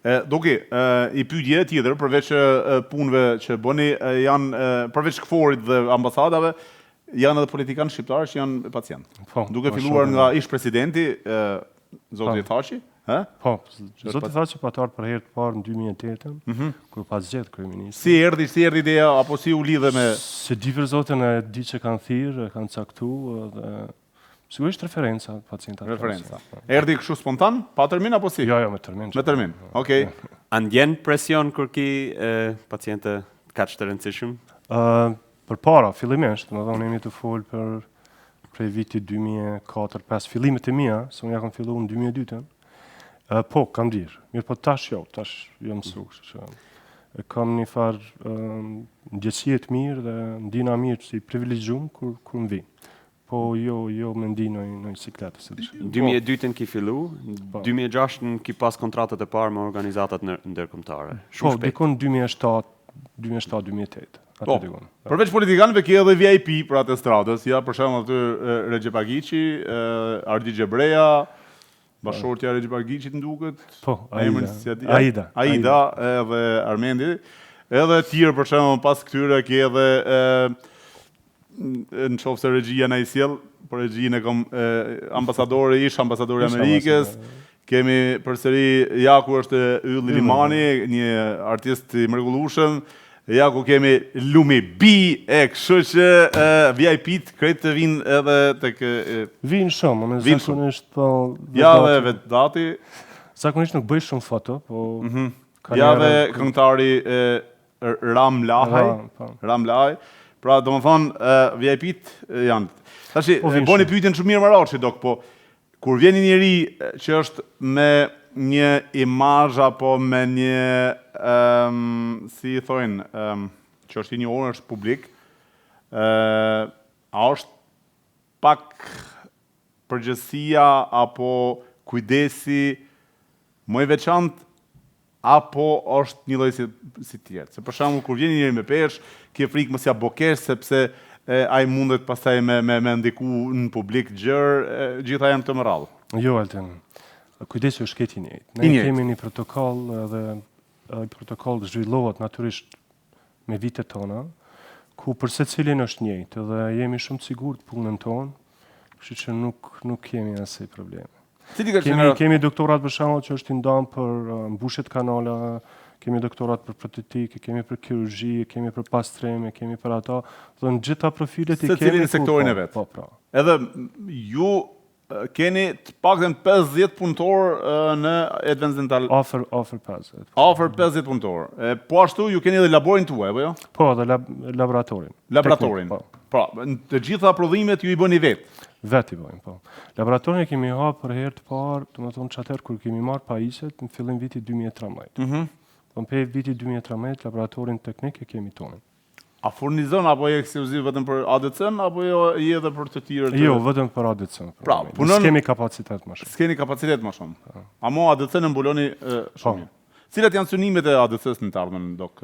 E, Doki, e, i pyetje tjetër, përveç punëve që bëni, janë, përveç KFOR-it dhe ambasadave, janë edhe politikanë shqiptarë që janë pacient. Po, Duke po, filluar shumë nga ish presidenti, zoti Thaçi, ë? Po, zoti Thaçi pat ardhë për herë të parë në 2008-ën, kur pas zgjedh kryeministër. Si erdhi ideja apo si u lidhe me Se di, për zotin, e di që kanë thirrë, e kanë caktu dhe sigurisht referenca pacientat. Referenca? Erdhi kështu spontan, pa termin apo si? Jo, jo, me termin. Me termin. Okej. A ndjen presion kur ki paciente kaq të rëndësishëm? Për para, fillimisht, më thonë, jemi të folë për prej vitit 2004-5, fillimet e mia, se unë ja kam fillu në 2002-ën, po, kam dirë. Mirë, po tash jo, tash jam mësu, kështu që e kam një farë ndjesie të mirë dhe ndina mirë si privilegjum kur më vinë. Po jo, jo me ndi në siklet ose diçka. Në 2002-ën ki fillu, në 2006-ën ki pas kontratat e parë me organizatat ndërkombëtare. Shumë Po, shpejt. dikun 2007, 2007-2008, aty dikun. Përveç politikanëve ke edhe VIP për atë stradës, ja, për shembull aty Rexhep Agiqi, Ardit Gjebrea, bashortja e Rexhep Agiqit më duket. Po, Emrin Aida. si ja di. Aida. Aida edhe Armendi. Edhe tjerë, për shembull, pas këtyre ke edhe në qoftë se regjia na i sjell, por regjinë e kam ambasadori, ish ambasadori i Ish Amerikës. ambasadori. Kemi përsëri, ja ku është Ylli Limani, një artist i mrekullueshëm. Ja ku kemi Lumi B, e kështu që VIP-t krejt të vinë edhe tek Vinë shumë, unë Vinë shumë. zakonisht po ja dhe Vedati- Vedati, Zakonisht nuk bëj shumë foto, po ka ja dhe njerë- këngëtari Ram Lahaj, Ram, po. Ram Lahaj. Pra, do më thonë, VIP-t janë. Tashi, Po, vinë boni shumë. pyetjen shumë mirë Marashi, dok, po kur vjen një njeri që është me një imazh apo me një si i thojnë, që është i njohur, është publik, a është pak përgjegjësia apo kujdesi më i veçantë apo është një lloj si tjerë? Se për shembull, kur vjen një njeri me peshë, ke frikë mos ja bokesh sepse ai mundet pastaj me ndiku në publik gjër, gjitha janë këto me radhë. Jo, Altin, kujdesi është krejt i njëjtë. Ne I njëjtë. kemi një protokoll edhe ai protokoll zhvillohet natyrisht me vitet tona, ku për secilin është njëjtë dhe jemi shumë të sigurt punën tonë, kështu që nuk kemi asnjë probleme. Cili ka Kemi qenë kemi doktorat, për shembull, që është i ndan për mbushjet kanala, kemi doktorat për protetikë, kemi për kirurgji, kemi për pastrim, kemi për ato, dhe në gjitha profilet i kemi. Secili në sektorin po, e vet. Po, pra. Edhe ju keni të paktën 50 punëtor në Advanced Dental. Afër 50. Afër 50 punëtor. E, po ashtu ju keni edhe laborin tuaj, apo jo? Po, edhe laboratorin. Laboratorin. Teknik, po. Pra, në të gjitha prodhimet ju i bëni vetë. Vetë i bëjmë, po. Laboratorin e kemi hapë për herë të parë, do të thonë që atëherë kur kemi marrë pajisjet në fillim vitit 2013. Po në vitit 2013 laboratorin teknik e kemi tonin. A furnizon apo je ekskluziv vetëm për ADC-n apo jo je edhe për të tjerë? Jo, vetëm për ADC-n. Pra, punon- S'kemi kapacitet më shumë. S'keni kapacitet më shumë. Amo ADC-n e mbuloni shumë Po. mirë. Cilat janë synimet e ADC-s në të ardhmen, dok?